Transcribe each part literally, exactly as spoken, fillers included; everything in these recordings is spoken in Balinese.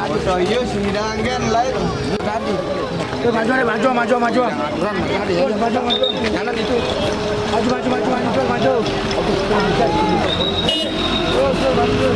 Aduh, serius, sidang kan lain. Tadi. Tuh, maju, maju, maju, maju. Maju, maju, maju. Jalan itu. Maju, maju, maju, maju, maju. Terus, terus, maju.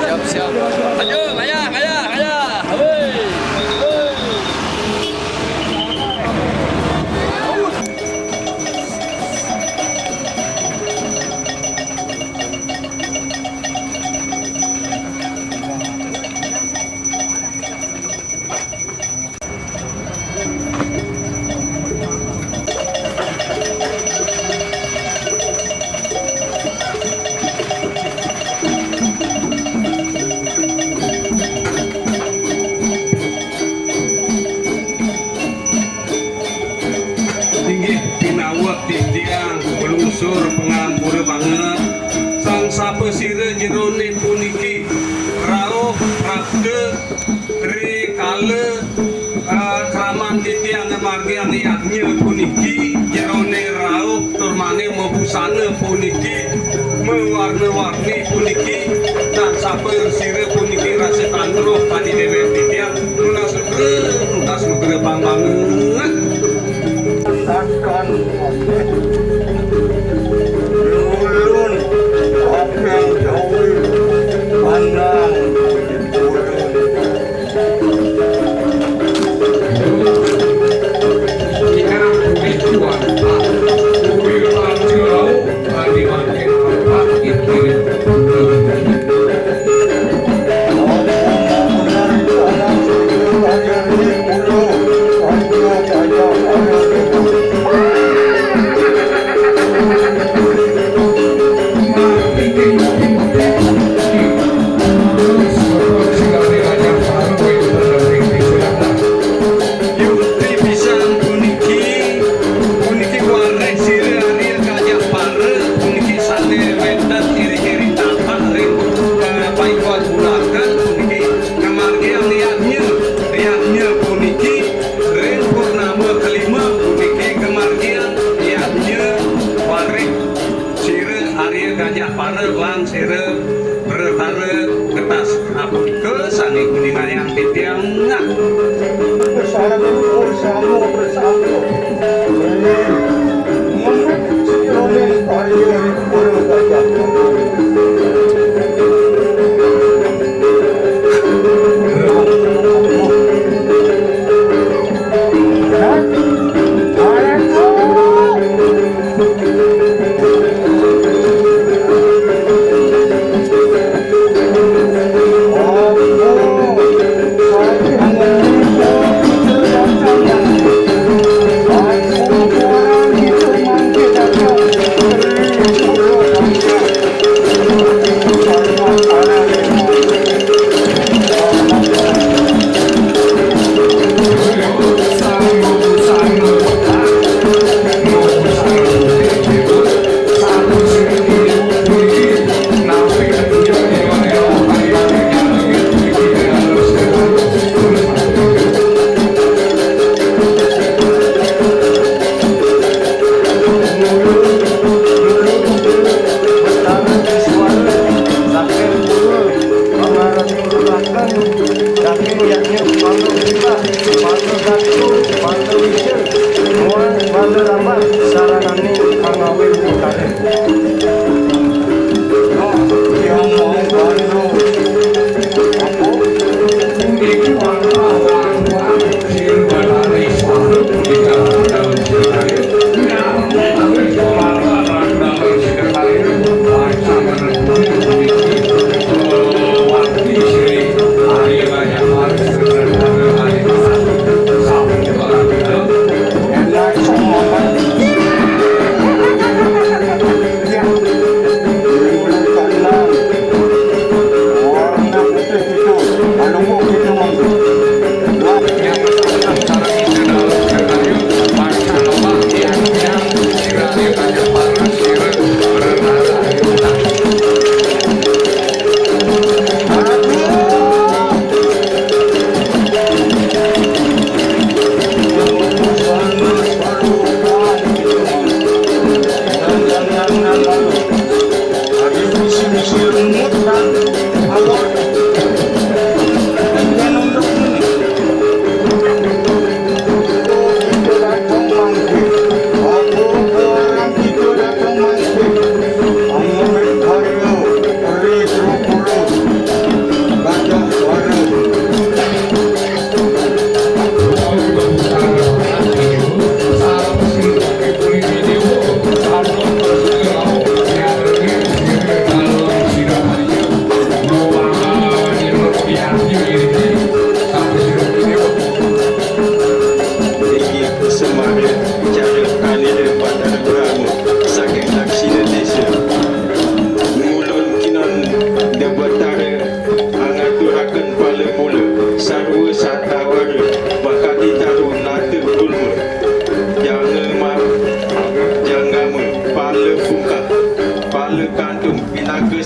Siap, siap. Ayo, ngayah, ngayah, ngayah. Hei. Hei. Inggih pinawet titiang lungsur pangampura banget. Sang sapasira jerone puniki rauh prapta ri kala, eh, kraman titiang ngamargiang yadnya puniki, jerone rauh tur mane mabusana puniki, mawarna-warni puniki, dan sapasira puniki rasa tangruh kadi dewek titiang. Nunas nugra, nunas nugra pang banget. Takkan lulun apel gawe pandang ulun.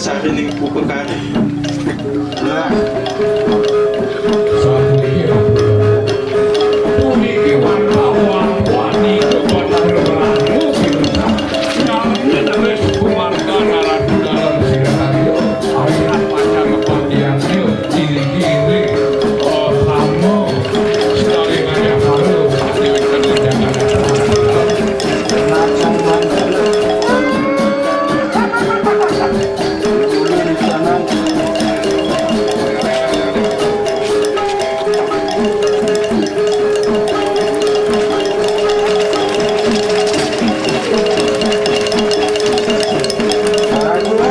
Sadening upakara. Lah. Sapuniki, puniki wantah wantah nika Batara Brahma pinucap. Nami nami sukumarga naratu dalam sira karya. Ayat pacang pandiannya. Inggih, inggih. Oh, sama. Sekali ngajak baru, pasti wénten undangan. Macam-macam. Ulun sana. Aduh.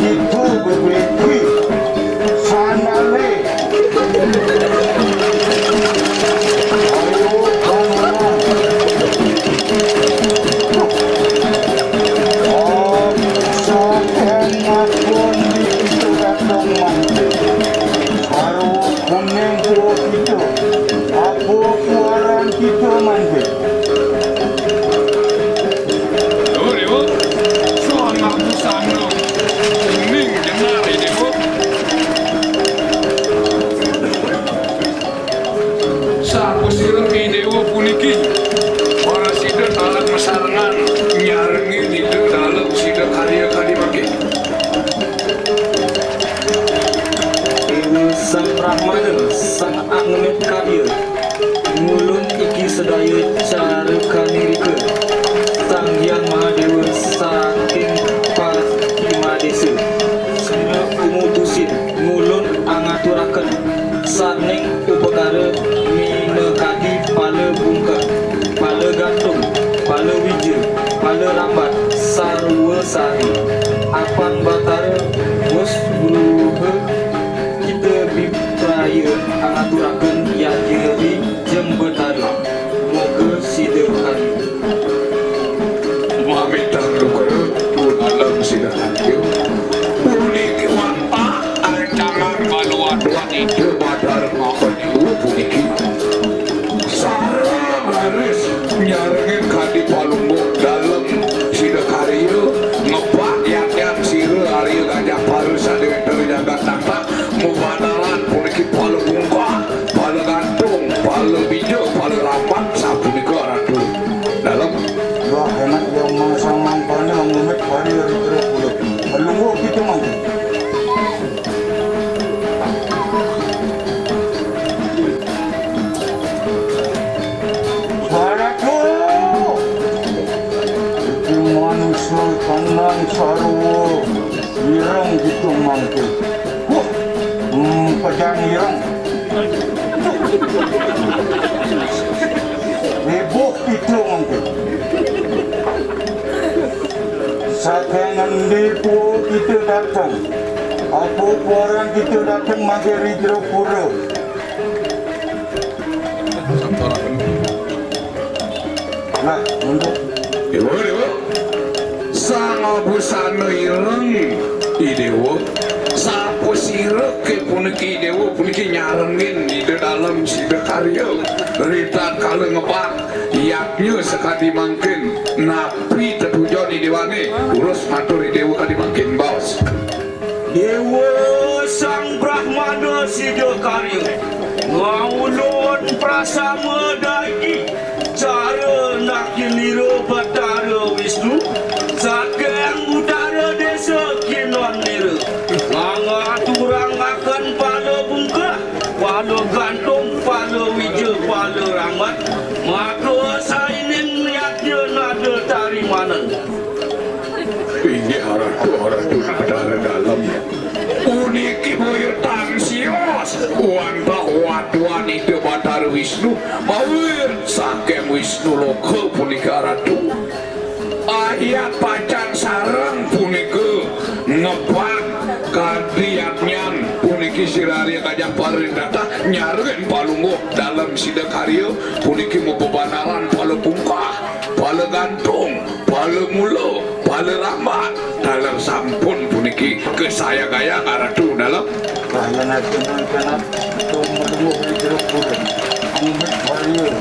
Ibu bebeku sandale. Ayo, kawan. Oh, saking ngakun di itu datang mantu. Ayo, kuning tua kita. Apa kuaran kita mantu? Duh, Déwa, soal busana kuning jenar, Déwa. Sapasira Déwa puniki? Para sida taler masarengan nyarengin Ida dalem sida karya kadi mangkin. Déwa Sang Brahmana, Sang Angemit Karya. Ngulun iki sedaya cara kanirika Sang Hyang Mahadéwa saking Pastimadésa. Sira umutusin ngulun angaturaken saning upakara minakadi pala bungkah, pala gantung, pala wija, pala rambat, sarwa sari. Apan Batara wus bruha kita bipraya angaturaken yadnya di Jembatara. Moga sida karya. Mamitang nugra, dalem sida karya. Puniki wantah ancangan baluan wanita badar makan ibu puniki. Sareng raris nyarengin kadi palungguh dalem sida karya, ngebak yatyan sira arya gajah para sadewa jagat nata, mubanalan puniki pala bungkah, pala gantung, pala bija, pala rambat, sapunika Ratu. Dalem. Wah, enak yang mangsang mangkana ngunut pari ari kira kulit. Pelungguh kita mangkin. Baratu! Iki manusia tenang sarwa. Ireng gitu mangke. Huh, hmm, pejang ireng. Heboh itu mangke. Saking endi pun kita datang? Apa orang kita datang mangke ri jero pura? Nah, untuk Déwa, Déwa. Sang abusana ireng, I Déwa. Sapasira ké puniki, I Déwa, puniki nyarengin Ida Dalem Sida Karya. Ri tatkala ngebak yadnya sakadi mangkin, napi tetujon I Déwané? Urus matur I Déwa kadi mangkin, baos. Déwa Sang Brahmana Sida Karya, ngulun prasama daiki, cara nakinira Batara Wisnu, saking utara désa Kinonira, ngangaturang akan pala bungkah, pala gantung, pala wija, pala rambat, maka saining yadnya nada tarimanen. Inggih Ratu, Ratu Batara Dalem. Puniki boya tan sios wantah watuan Ida Batara Wisnu, mawir saking Wisnu Loka punika Ratu. Ayat pacang sareng punika ngebak kadi yadnyan puniki sira arya gajah parindata nyarengin palungguh Dalem Sida Karya puniki mabebanalan pala bungkah, pala gantung, pala mula, pala rambat, taler sampun puniki kasayagayang Ratu Dalem. Kaya nabi nang kena tumulunguh di jeruk pura. Anggut warrior.